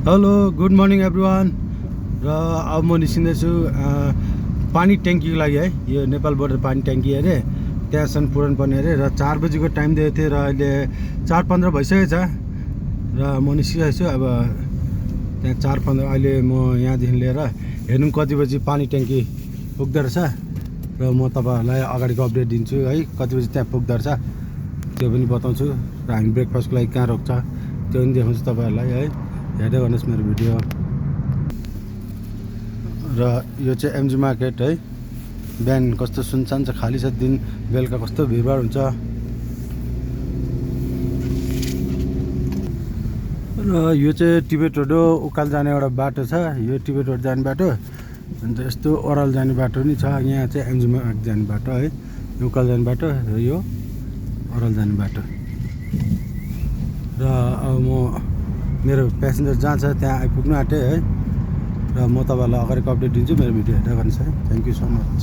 Hello good morning everyone. र अब म निस्किँदैछु पानी ट्याङ्कीको लागि है। यो नेपाल बोर्डर पानी ट्याङ्की अरे त्यहाँसम्म पुर्याउनु पर्ने अरे र 4 बजीको टाइम दिएको थियो र अहिले 4:15 भइसकेको छ र म निस्किरहेको छु। अब त्यहाँ 4:15 अहिले म यहाँदेखि लिएर हेर्नु कति बजी पानी ट्याङ्की पुग्दो रहेछ र म तपाईँहरूलाई अगाडिको अपडेट दिन्छु है। कति बजी त्यहाँ पुग्दो रहेछ त्यो पनि बताउँछु र हामी ब्रेकफास्टको लागि कहाँ रोक्छ त्यो पनि देखाउँछु तपाईँहरूलाई है। हेर्दै गर्नुहोस् मेरो भिडियो। र यो चाहिँ एमजी मार्केट है। बिहान कस्तो सुनसान छ, खाली छ। दिन बेलुका कस्तो भिडभाड हुन्छ। र यो चाहिँ टिबेट रोड हो, उकाल जाने एउटा बाटो छ। यो टिबेट रोड जाने बाटो अन्त यस्तो ओह्राल जाने बाटो पनि छ। यहाँ चाहिँ एमजी मार्केट जाने बाटो है। यो उकाल जाने बाटो र यो ओह्राल जाने बाटो। र अब म मेरो प्यासेन्जर जहाँ छ त्यहाँ आइपुग्नु आँटेँ है। र म तपाईँहरूलाई अगाडिको अपडेट दिन्छु। मेरो भिडियो हेर्दै गर्नुहोस् है। Thank you so much.